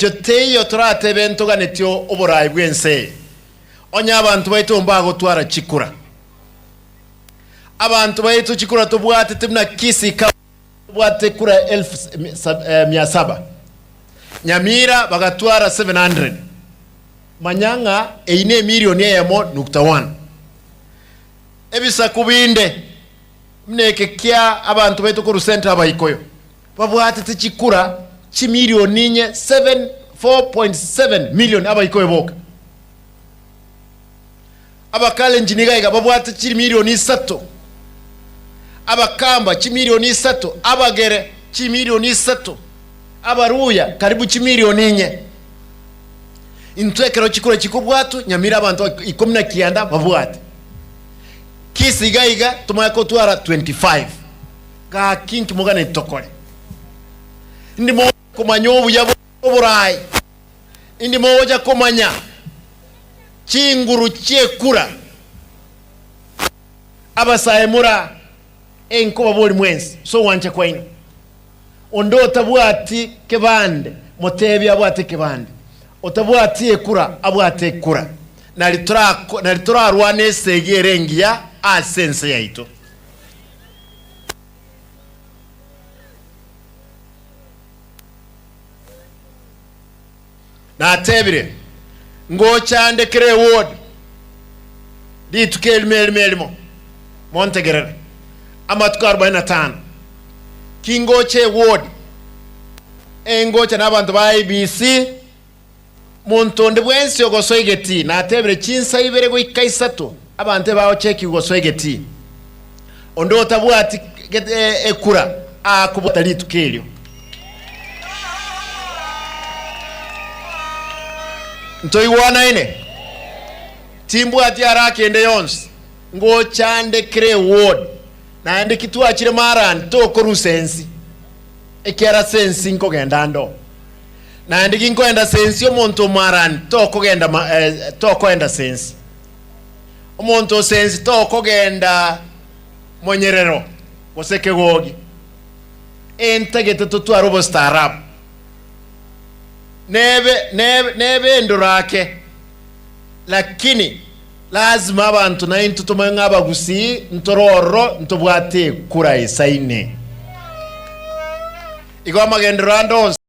Engencho teiyo toratebe ntoganetie oboraai bw'ense eye, onye abanto baito mbagotwara chikura. Abanto baito chikura tobwatete buna Kisii County tobwate ekura elfu mia saba, Nyamira bagatwara 700. Manya ng'a eyio nemilioni eyemo nukta one. Ebisaku binde buna eke kia abanto baito korwa Central Abaikoyo babwatete chikura chimilioni inye 4.7 million Abaikoyo boka. Abakalenjin iga iga babwate chimilioni isato, Abakamba chimilioni isato, Abagere chimilioni isato, Abaluya karibu chimilioni inye. Intwe ekero chikura chikobwatwa, nyamira abanto 19 babwate. Kisii iga iga tomanye kotwara 25. Gaki nki moganeti tokore? Indi mogocha komanya obuya bw'oboraai? Indi mogocha komanya chinguru chi'ekura? Abasae mora enkoba bori mwensi ase ogwancha kwaino. Onde otabwati kebande, motebie abwate ekebande, otabwati ekura, abwate ekura, nari torarwane esegi ere engiya ase ense yaito. Natebire, Ngocha nde kera eward rituko erimo erimo erimo, montegerere, amatuko arobaini na tano. Ki ngocha eward, engocha na abanto ba IEBC, monto onde bwensi ogosoa egetii, natebire chinsa ibere goika isato, abanto ebagochekigwa gosoa egetii. Onde otabwati ekura akobwata rituko erio. Ntoigwanaine? Timbwati haraka ende yonsi, ngocha nde kera eward, naende ki twachire marani tokorusa ensi, ekiara ase ensi nkogenda ande oo. Naende ginkoenda ase ensi omonto omarani tokogenda ma eh, tokoenda ase ensi. Omonto ose ensi tokogenda monyerero gose kegogi. Entagete totware obostaarabu. Nebe nebe nebe endoro ake, lakini lazima abanto naintwe tomanye ng'a abagusii ntore ororo ntobwate ekura esaine. Igo amagenderero ande onsi.